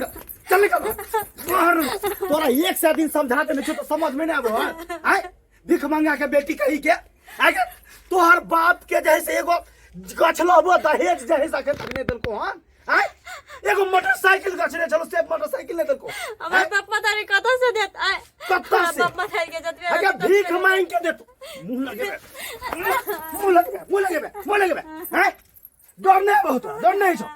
निकल, चल निकल बाहर। तोरा एक सौ दिन समझा देने छो तो समझ में नहीं आबो है? आय भीख मंगा के बेटी कही के आय के तोहर बाप के जैसे एगो गछलबो दहेज जे है से अखन तक नहीं देलको हन। आय एगो मोटरसाइकिल गछने छलो से मोटरसाइकिल नहीं देलको। हमर बाप मतारी कतऽ से देत आय? कतऽ हमरा से? बाप मतारी के जतबे अगर रहतै भीख ततबे। मांग के देतो। मुंह लगेबे, मुंह लगेबे, मुंह लगेबे, मुंह लगेबे हैं? डर नहीं बहुत, डर नहीं छो।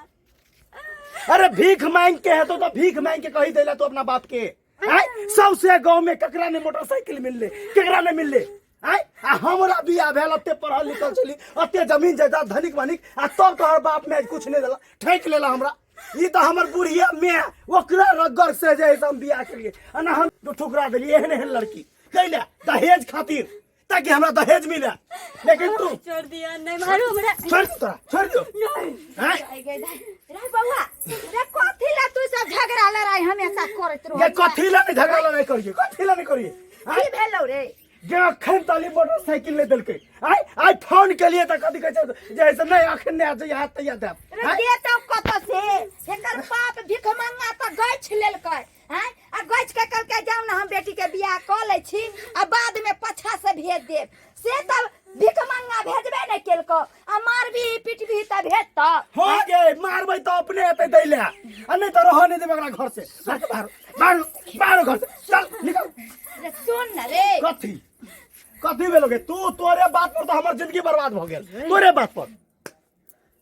अरे भीख मांग के है तो भीख मांग के कही देला तो अपना बाप के हैं? सबसे गांव में ककरा ने मोटरसाइकिल मिलले, ककरा ने मिलले हैं? आ हमरा बियाह भेल, अते पढ़ल लिखल छली, अते जमीन जायदाद धनिक वनिक, आ तब तोहर बाप में कुछ नहीं देला, ठेक लेला हमरा। ई तो हमर बुढ़िया में ओकरा रगड़ से जे हम बियाह करिए आ ना हम तो ठुकरा देलिए एहन एहन लड़की कैले दहेज खातिर, ताकि हमरा दहेज मिले। लेकिन तू छोड़ दिया, नहीं मारू हमरा। छोड़ दो तोरा, छोड़ दो। नहीं। हैं? आई गई दाई। रे बउआ, रे कथी ला तू सब झगड़ा लड़ाई हमेशा करैत रहै? ये कथी ला नहीं झगड़ा लड़ाई करिए, कथी ला नहीं करिए? की भेलौ रे? जे अखन ताली मोटरसाइकिल ले देलकै, आइ आइ फोन के लिए त कथी कहै छै जे ऐसे नहीं अखन नहीं आज यहाँ तैयार देब। रे देतौ कतऽ से? एकर बाप भिख मंगा तऽ गछि लेलकै हैं, आ गछि के कहलकै जाउ ने हम बेटी के बियाह कऽ लै छी आ बाद में पाछा से भेज देब, से तब भिख मंगा भेजबे नहि केलकौ। आ मारबी पिटबी तऽ भेजतौ। हो गे, मारबै तऽ अपने एतै दै ले, आ नहीं तऽ रहऽ नहीं देबै ओकरा घर से। घर के बाहर, बाहर, बाहर घर से चल निकल। रे सुन न रे। कथी कथी भेलो गे? तू तोरे बात पर तऽ हमर जिंदगी बर्बाद भऽ गेल, तोरे बात पर।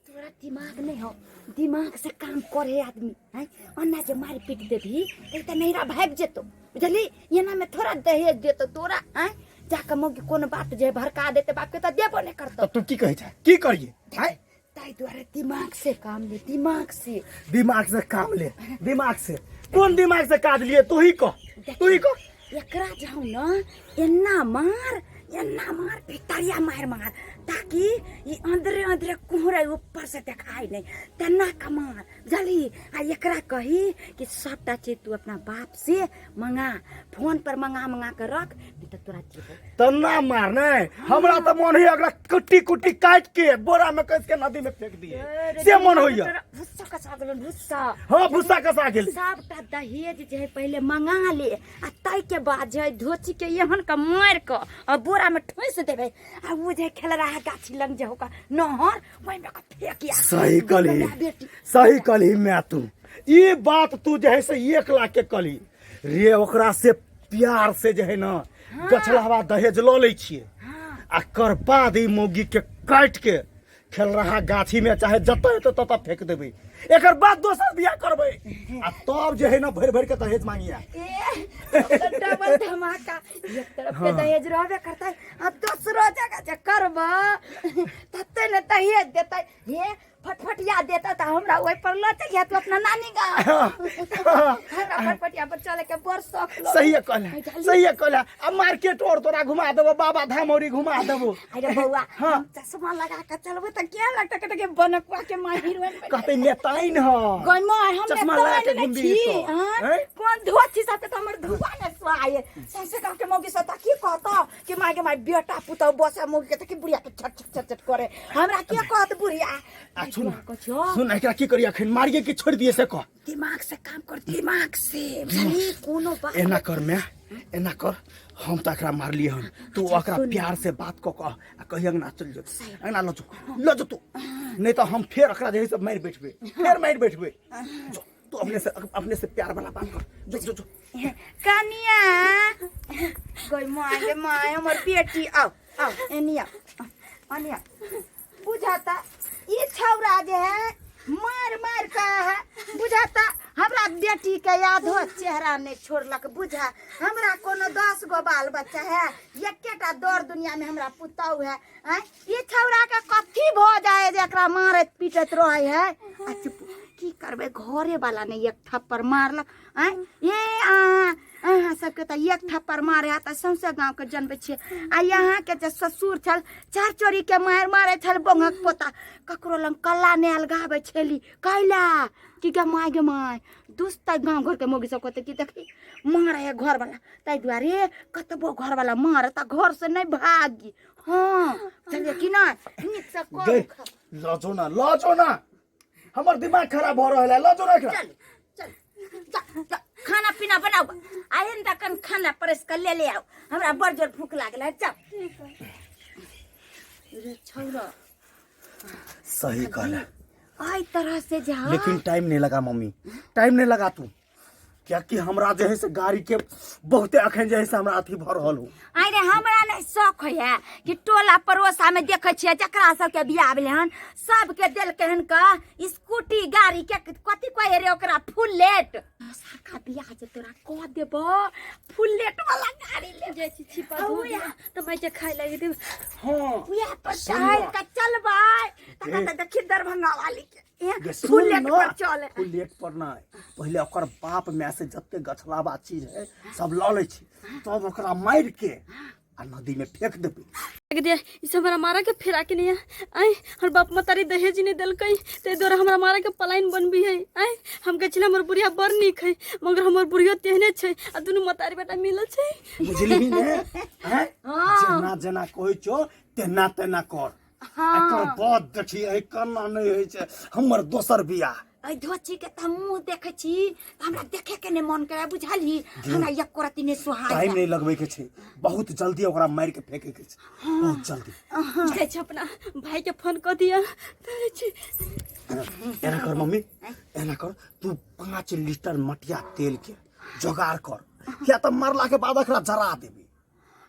तोरा दिमाग नहीं हो, दिमाग से काम करे आदमी हैं। अन्ना जे मार पीट देबी त त नैरा भाग जेतो, बुझली? एना में थोड़ा दहेज देतो तोरा हैं, जाके मौगी कोनो बात जे भड़का देते बाप के त देबो नहीं करतो। तब तू की कहै छै, की करिए हैं? ताहि दुआरे दिमाग से काम ले, दिमाग से। दिमाग से काम ले, दिमाग से कोन दिमाग से काज लिए? तू ही कह, तू ही कह। एकरा जाऊ न एना मार, एना मार, भितरिया मार मार, ताकि ई अंदरे अंदरे कुहरे ऊपर से देखाई नहीं, तेना का मार, बुझली? आ एकरा कही कि सबटा चीज तू अपना बाप से मंगा, फोन पर मंगा मंगा के रख, नहीं तो तोरा जीबो। तना मार नहीं, हमरा तो मन होइए ओकरा कुट्टी कुट्टी काट के बोरा में कस के नदी में फेंक दिए, से मन होइए। तोरा भुस्सा कसा गेलो, भुस्सा। हाँ, भुस्सा कसा गेल। सबटा दहेज जे है पहले मंगा ले, आ ताहि के बाद जे है धोची के एहन के मारि के आ बोरा में ठूस देबै, आ ओ जे खेल रहा है गाछी लग जे होका नहर, ओहि में के फेंक आ। सही कलही। बेटा, बेटी। सही कलही मैं तू ई बात, तू जे है से 1 लाख के कलही रे। ओकरा से प्यार से जे है ना गछलहवा दहेज लऽ लै छियै, आ कर बाद ई मौगी के काटि के खेल रहा गाछी में चाहे जतऽ हेतै ततऽ फेंक देबै। एकर बाद दोसर बियाह करबै आ तब जे है ना भरि भरि के दहेज मांगिया। ए, तब तऽ डबल धमाका, एक तरफ के दहेज रहबे करतै आ दोसरो जगह जे करबऽ तते ने दहेज देतै। हे फटफटिया देता तऽ हमरा ओहि पर लऽ चलिहे तू अपना नानी गाँव, हमरा फटफटिया पर चले के बड़ शौक लगै। सही कहला, सही कहला। आ मार्केट और तोरा घुमा देबो, बाबा धाम और घुमा देबो। अरे बौआ, हाँ। हम चश्मा लगा के चलबो तऽ क्या लगता के के बनकुआ के माँ हीरोइन बन कहते नेताइन ह। गई माँ, हम चश्मा लगा के नेताइन घुमबी छी, तो। हाँ? हैं? कोन धोती सबके तऽ हमर धुआ ने सुहाय। सौंसे गाँव के मौगी सब तऽ की कहता कि माय के माय बेटा पुतहु बसा मौगी के तऽ की बुढ़िया के छट छट छट छट करे, हमरा के कहत बुढ़िया? आ सुन, कछो सुन, एकरा की करी अखन, मारिए कि छोड़ दिए से कह। दिमाग से काम कर, दिमाग से, बुझली? कोनो बात एना कर मैं, एना कर, हम तऽ एकरा मारलिए हन, तू ओकरा प्यार से बात कऽ कह आ कही अंगना चल जो, अंगना लऽ जो, लऽ जो तू, नहीं तऽ हम फेर एकरा जे है से मारि बैठबै, फेर मारि बैठबै। जो तू अपने से प्यार वाला बात कर, जो जो जो। कनिया गई माय गे माय, हमर बेटी, आओ आओ एनी आओ, एनी आओ। बुझाता ई छौरा जे है मार मार के है, बुझाता हमरा बेटी के याद हो चेहरा नहीं छोड़लक। बुझा हमरा कोनो 10 गो बाल बच्चा है, एकेटा दौड़ दुनिया में हमरा पुतहु है। आँय, ई छौरा के कथी भ जाए जे एकरा मारैत पीटैत रहे है? आ चुप, की करबै, घरे वाला ने एक थप्पड़ मारलक। आँय, ए अहाँ अहाँ सबके तऽ एक थप्पड़ मारे है तऽ सौंसे गाँवके जनबै छियै। आ यहाँके जे ससुर छल चार चोरी के मारि मारै छल बोंगक पोता, ककरो लग कल्ला नहि अलगाबै छली, कैला कि गे माय गे माय दुसतै गाँव घरके मौगी सब कहतै कि देखी मारे है घरवाला। ताहि दुआरे कतबो घरवाला मारे तऽ घरसँ नहि भागी। हाँ चलिए कि नहि नीकसँ करू। गई, लजो ना, लजो ना, हमर दिमाग खराब भऽ रहल है, लजो ना एकरा। चल चल। पीना बनाओ आ एहन तखन खाना परस के ले ले आओ हमरा बड़ जोर भूख लागल है चल रे छौरा सही कहला आई तरह से जा लेकिन टाइम नहीं लगा मम्मी टाइम नहीं लगा तू कियाकि हमरा जे है से गाड़ी के बहुते अखन जे है से हमरा अथी भऽ रहल हो अरे हमरा नहि शौक होइए कि टोला पड़ोसा में देखै छियै जकरा सबके बियाह भेलै हन सबके देलकै हन का स्कूटी गाड़ी के कथी कहै रे ओकरा फुलेट साका बियाह जे तोरा कह देबो फुलेट वाला गाड़ी ले जाइ छी छिपा धो औया। दिअ तऽ माय के खाय लागि देब हाँ उएह पर चढ़ के चलबै तखन तऽ देखी दरभंगा वाली के गे सुन फुलेट न, पर चले फुलेट पर नहि पहिले ओकर बाप माय से जते गछलावा चीज है सब लऽ लै छी तब ओकरा मारि के आ नदी में फेंक देबै लग दिया ई सब हमरा मारा के फेरा के नहीं आय हमर बाप मतारी दहेज नहीं देलकै ताहि दुआरे हमरा मारा के पलायन बनबी है आय हम कहै छलै हमर बुढ़िया बड़ नीक है मगर हमर बुढ़ियो तेहने छै आ दुनू मतारी बेटा मिलल छै बुझलिही ने हैं? जेना जेना कहै छौ तेना तेना कर एकर बाद देखी एहि केना नहि होइ छै हमर दोसर बियाह एहि धोची के तऽ मुँह देखै छी तऽ हमरा देखे के नहि मन करे बुझलही हमरा एको रत्ती नहि सोहाय टाइम नहि लगबै के छै बहुत जल्दी ओकरा मारि के फेंके के छै बहुत जल्दी जाइ छी अपना भाई के फोन कऽ दिअ तऽ छी एना कर मम्मी एना कर तू 5 लीटर मटिया तेल के जोगाड़ कर किया तऽ मरला के बाद एकरा जरा देबी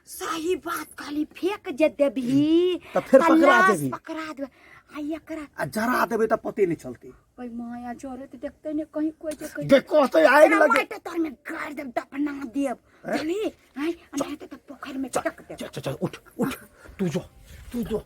सही बात कहली फेंक जे देबही तऽ फेर पकड़ा लाश देबही। पकड़ा देबही आ एकरा आ जरा देबै तऽ पते नहि चलतै कोई माया जोरे तऽ देखते ने कहीं कोई जे कहीं गे कहतै आगि लगे माटि तर में गाड़ देब दफना देब बुझली आय आ नहीं तऽ पोखरि में टक देब चल चल चल उठ उठ तू जो तू जो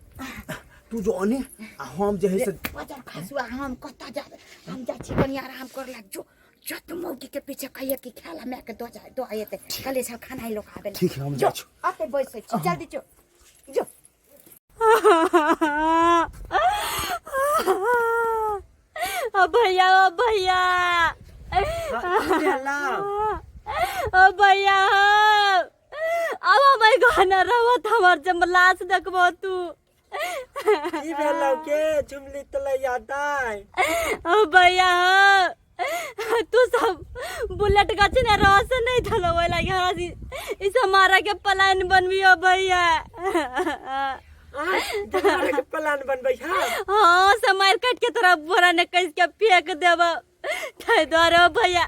तू जो अने आ हम जे है से बजर खसुआ हम कतऽ जा हम जाइ छी कनि आराम कर ला जो जत मौगी के पीछे कहिए कि खेला मैं के दो जाए दो आए ते कले सब खाना ही लोग आबे ठीक है, हम जाइ छी। आते बैसै छी जल्दी जो जो ओ भैया ओ भैया ओ भैया अब हमार घर रहत हमर जब लाश देखबो तू की भेलौ के झुमली तलैया दाय ओ भैया तू सब बुलेट गाछ ने रस नहीं धलो ओहि लागी हमरा ई सब मारा के प्लान बनबियो भैया मारे के प्लान बनबै हाँ हाँ से मार काट के तोरा बोरा ने कस के फेंक देब ताहि दुआरे ओ भैया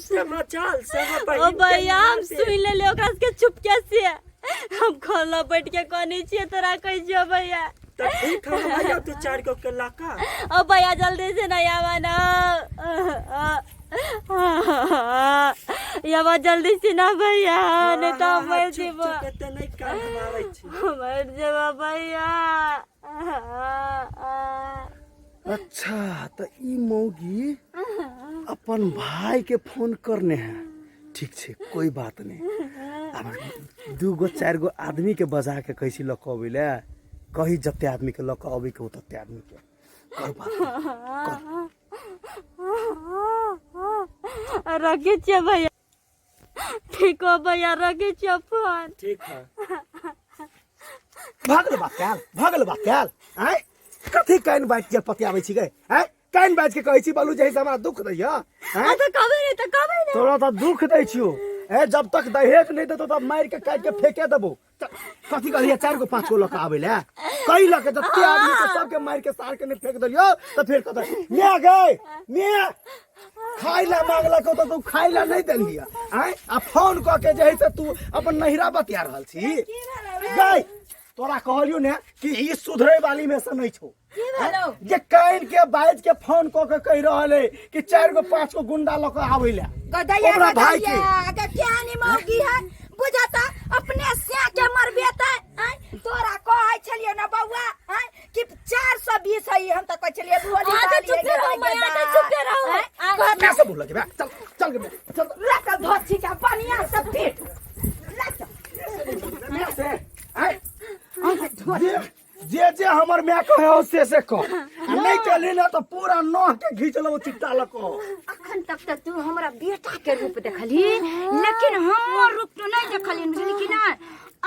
समाचार सब ओ भैया हम सुन लेली ओकरा सबके चुपके से हम खोला बैठ के कहने छियै तोरा कहै छियो भैया तऽ ठीक है भैया तू चार गो के लाका ओ भैया जल्दी से नहीं आवा ना यावा जल्दी से ना भैया नहीं तो हम मर जेबो कते नहीं काम आबै छी मर जेबो भैया अच्छा तऽ ई मौगी अपन भाई के फोन करने है ठीक छै कोई बात नहीं आब दू गो चारि गो आदमी के बजा के कहै छी लऽ कऽ अबै लए कही जते आदमी के लऽ कऽ अबै के हो तते आदमी के कर बात कर रखे छियै भैया ठीक हो भैया रखे छियै फोन ठीक है भगल बा कैल भगल बा कैल आँय कथी कान बाजि के पतियाबै छी गै आँय कान बाजि के कहै छी बालू जे हमरा दुख दैया आँय तऽ कहबै नहि तऽ कहबै नहि तोरा तऽ दुख दै छियो ए जब तक दहेज नहीं देतो तब मारि के काटि के फेंके देबो कथी कहलियै चारि गो पाँच गो लऽ कऽ आबै लए कहि लऽ के जते आदमी के सबके मारि के सार के नहि फेंक देलियो तऽ फेर कहतै मे गै मे खाय लए मांगलक तऽ तू खाय लए नहि देलियै आँय आ फोन कऽ के जे है से तू अपन नहिरा बतिया रहल छी गै तोरा कहलियो ने कि ई सुधरे वाली में से नहीं छौ जे कान के बाज के फोन कऽ के कहि रहल है कि चारि गो पाँच गो गुंडा लऽ कऽ आबै लए गदैया ओकरा भाई के गदैया गे केहन मौगी है बुझाता अपने से के मरबे त आँय तोरा कहै छलियो ना बौआ आँय कि 420 है हम त कहै छलियै भोली आँ, तऽ भाली चुपे रहू, मैया, तऽ चुपे रहू। आँ, क्या सब बोल लगे चल चल के चल रख धोती के बढ़िया से पीट रख मैं से आय जे जे जे हमर माय कहे हो से से कह आ नहीं कहली ना तो पूरा नह के घींच लेबो चिट्टा लऽ कऽ अखन तक तऽ तू हमरा बेटा के रूप देखली लेकिन हमर रूप तू नहीं देखली बुझली कि ना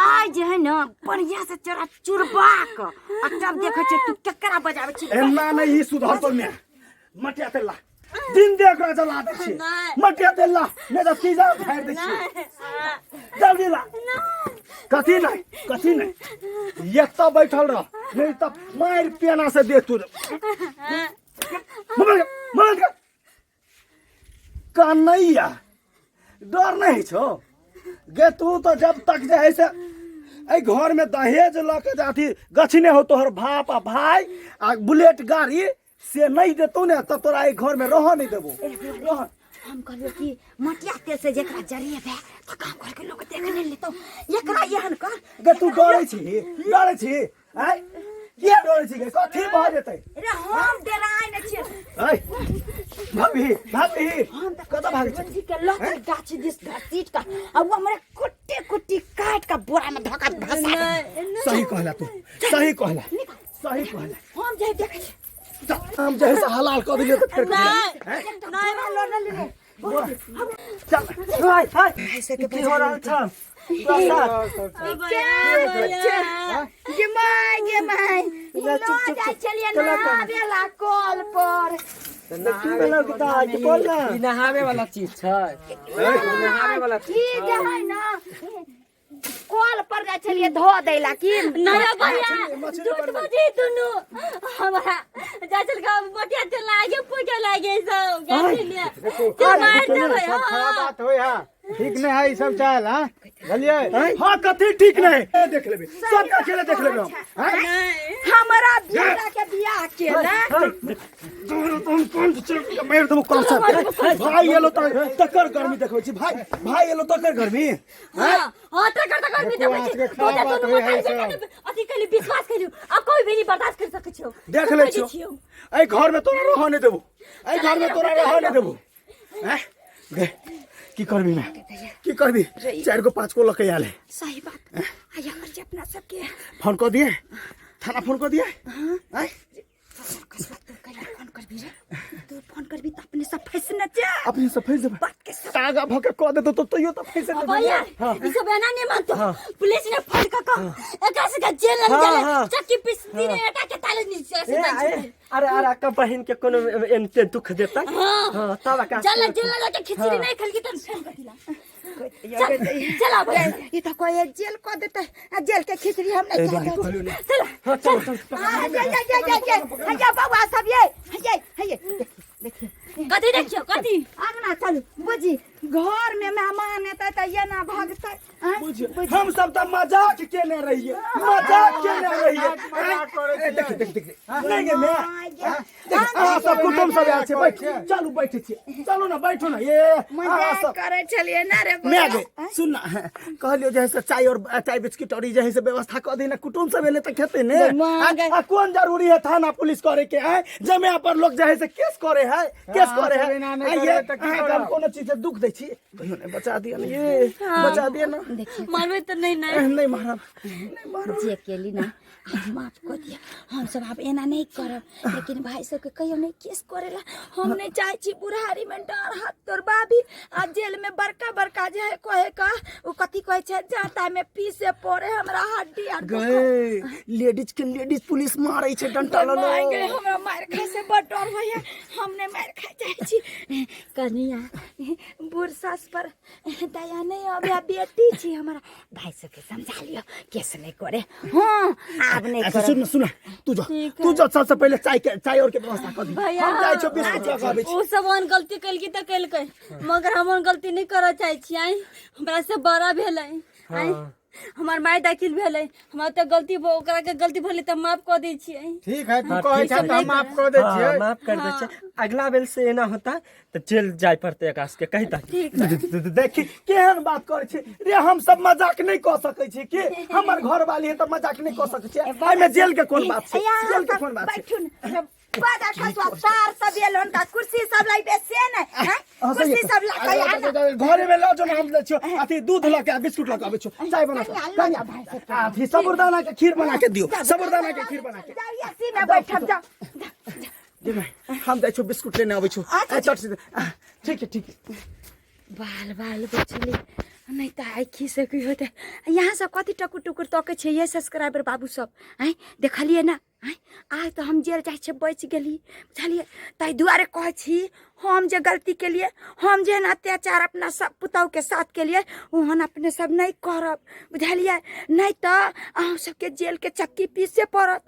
आइ जे है ना बढ़िया से चोरा चुरबा क आ तब देखै छियै तू केकरा बजाबै छी एना नहीं ई सुधर तो मैं मटिया तेल ला दिन दे एकरा जला दै छी नहि। मटिया तेल ला नहि तऽ तीजा फाड़ि दै छी नहि जल्दी ला कथी नहीं कथी नहीं एतऽ बैठल रह नहीं तऽ मारि पेना से दे तू मोबाइल के कानैया डर नहीं छो गे तू तो जब तक जे है से एहि घर में दहेज लऽ के जे अथी गछने हो तोहर बाप आ भाई आ बुलेट गाड़ी से नहीं देतौ ने तब तोरा एहि घर में रहऽ नहीं देबो रह हम कहलियो कि मटिया तेल से जेकरा जरिए बे तो काम करके लोग देख नहीं लेतो एकरा एहन कर गे तू डरै छी डरै छी आँय किया डरै छी गे कथी भऽ जेतै रे हम डराय नै छियै ऐ भाभी भाभी हम तऽ कतऽ भागै छी जी के लऽ के गाछी दिस घसीट कऽ आ उ हमरे कुट्टी कुट्टी काट के बोरा में धऽ के भसा दे। नहि सही कहला तू सही कहला सही कहला हम जे देखै छी हम जे है से हलाल कऽ देलियै तऽ फेर नहि हैं? नहि बोरा लऽ लेने चल हाय हाय ऐसे के की हो रहल छ प्रसाद गे माय गे माय चुप, लो चुप, जाइ छलियै चला कर। नहाबे ला कल पर की भेलौ कि दाइ की बोल ना ई नहावे वाला चीज छै ई नहावे वाला चीज ई जे है ना कल पर जाइ छलियै धो दै ला की नया भैया मछली झूठ बनबै। बजे दुनू हमरा जा चल का मटिया तेल लागे पूजा लागे सब गाछी लिया चल मार देबै सब खराब बात होय है ठीक नहीं है ई सब चाल हाँ बुझलियै हाँ कथी ठीक नहीं ए, देख लेबे सबका खेले देख लेबे हम हैं? हमरा बेटा के बियाह के ना तोरा तो हम कौन चल मारि देबो कौन सा भाई एलो त तकर गर्मी देखबै छी भाई भाई एलो तकर गर्मी हां हां तकर तकर भी देखै छी देखो, तो खराब बात दुनू होय है मतारी सब। बेटा ने अथी कहली विश्वास करियो अब कोई भी नहीं बर्दाश्त कर सकै छौ देख ले छियो एहि घर में तोरा रहऽ नहीं देबो एहि घर में तोरा रहऽ नहीं देबो हैं गे की करबी मैं की करबी चारि गो पाँच गो लऽ के आयल है सही बात आया कर जे अपना सबके फोन कऽ दिए थाना फोन कऽ दिए आँय कसबा तू कैला फोन करबी रे तू फोन करबी त अपने सब फंस न जा अपने से फंसि जेबै बात के सब तागा भऽ के कऽ देतौ तऽ तैयो तऽ फंसि जेबै भैया ई सब एना नहीं मानतो पुलिस ने फोन क क एकरा से जेल लग हाँ, जाले हाँ। चक्की पीस दिन एटा के ताले नीचे से ए, ए, अरे अरे अक्का बहिन के कोनो एनते दुख देता हाँ। हाँ तब अक्का चल जेल लग के खिचड़ी नहीं खलकी तन फोन कर दिला चल चल अब ई त कोई जेल क देते आ जेल के खिचड़ी हम नहीं चाहते चल हाँ चलो चलो आ जा जा जा जा जा हैया बउआ सब ये हैया हैया देखिए कथी देखियो कथी अंगना चलू बुझी घर में मेहमान एतै त एना भगतै आँय? बुझियो हम सब तऽ मजाक केने रहिए मजाक केने रहिए मजाक करै ए, देख देख देख नहीं गे मैं आँय गे। देख अहाँ सब कुटुम्ब सब आयल छै बैठ चलू बैठे छी चलू ना बैठू ना ये अहाँ मजाक सब करै छलियै ना रे मैं बउआ। गे सुन ना कहलियो जे है से चाय और चाय बिस्किट और ई जे है से व्यवस्था कऽ दी ना कुटुम्ब सब एले तऽ खेते ने आ कोन जरूरी है थाना पुलिस करे के है जमे पर लोग जे है से केस करे है केस हाँ, करे सब है एना नहि आ ये करबै तऽ की अहाँके हम करब? कोनो चीज से दुख दै छी कहियो नहि बचा दिअ ने ये बचा दिअ ना मारबै तऽ नहीं नहीं नहीं मारब नहीं मारब जे केली ना आप माफ कर दिया हम सब आब एना नहीं करब लेकिन भाई सबके कहियो नहीं केस करेला हम नहीं चाहे छी बुढ़ारी में डर हाथ तोर बाबी आ जेल में बड़का बड़का जे है कहे का उ कथी कहे छै जाता में पीसे पड़े हमरा हड्डी आर गए लेडीज के लेडीज पुलिस मारै छै डंटा लऽ मार गए लऽ हमरा मार खाए से बड़ डर होइए हम नहीं मार खाए चाहे छी कनिया बूढ़ सास पर दया नहीं अबे बेटी छी हमारा भाई सबके समझा लियो केस नहीं करे हाँ आब नहीं अच्छा करब सुन सुन तू जा तू जा सबसे पहले चाय के चाय और के व्यवस्था कर दी भैया हम जाइ छौ बिस्कुट लऽ के आबै छी ओ सब ओहन गलती केलकी तऽ केलकै मगर हम ओहन गलती नहि करऽ चाहै छी आइ हमरा से बड़ा भेलै आइ हमर माय दाखिल भेलै हमरा तऽ गलती ओकरा के गलती भेलै तऽ माफ कऽ दै छियै ठीक है तू हाँ, कहै ठीक छ है। तऽ हम माफ कऽ दै हाँ, छियै माफ कर दै छै अगला बेर से एना होता तऽ जेल जाय पड़तै आकाश के कहि दही ठीक देखी केहन बात करै छी रे हम सब मजाक नहि कऽ सकै छी की हमर घर वाली है तऽ मजाक नहि कऽ सकै छी एहिमे जेल के कोन बात छै यहाँ जेल के सब कोन बात छै बैठू न। बाजा खसुआ सार सब एल हुनका कुर्सी सब लाइबे से नै हैं? हाँ, सही कुर्सी है। सब ला के आना घरे में लऽ जो ना हम लै छियौ अथी दूध लऽ के आ बिस्कुट लऽ के आबै छियौ चाय बना कनिया, के लऽ जा भाई सबके। अथी साबुदाना के खीर बना के दियौ साबुदाना के खीर बना के जाउ एसी में बैठब जाउ दे भाई, हम जाइ छियौ बिस्कुट लेने आबै छियौ अच्छा, आ, चट से आ, ठीक है ठीक है बाल बाल बचले नहीं तऽ आँखि से की होतै यहाँ सब कथी टकुर टुकुर तकै छै ये सब्सक्राइबर बाबू सब आँय देखलियै ना आँय, आइ तऽ हम जेल जाइ छियै बचि गेली बुझलियै। ताहि दुआरे कहै छी हम जे गलती केलियै, हम जेहन अत्याचार अपना सब पुतहुके साथ केलियै ओहन अपने सब नहि करब बुझलियै, नहि तऽ अहाँ सबके जेलके चक्की पीसे पड़त।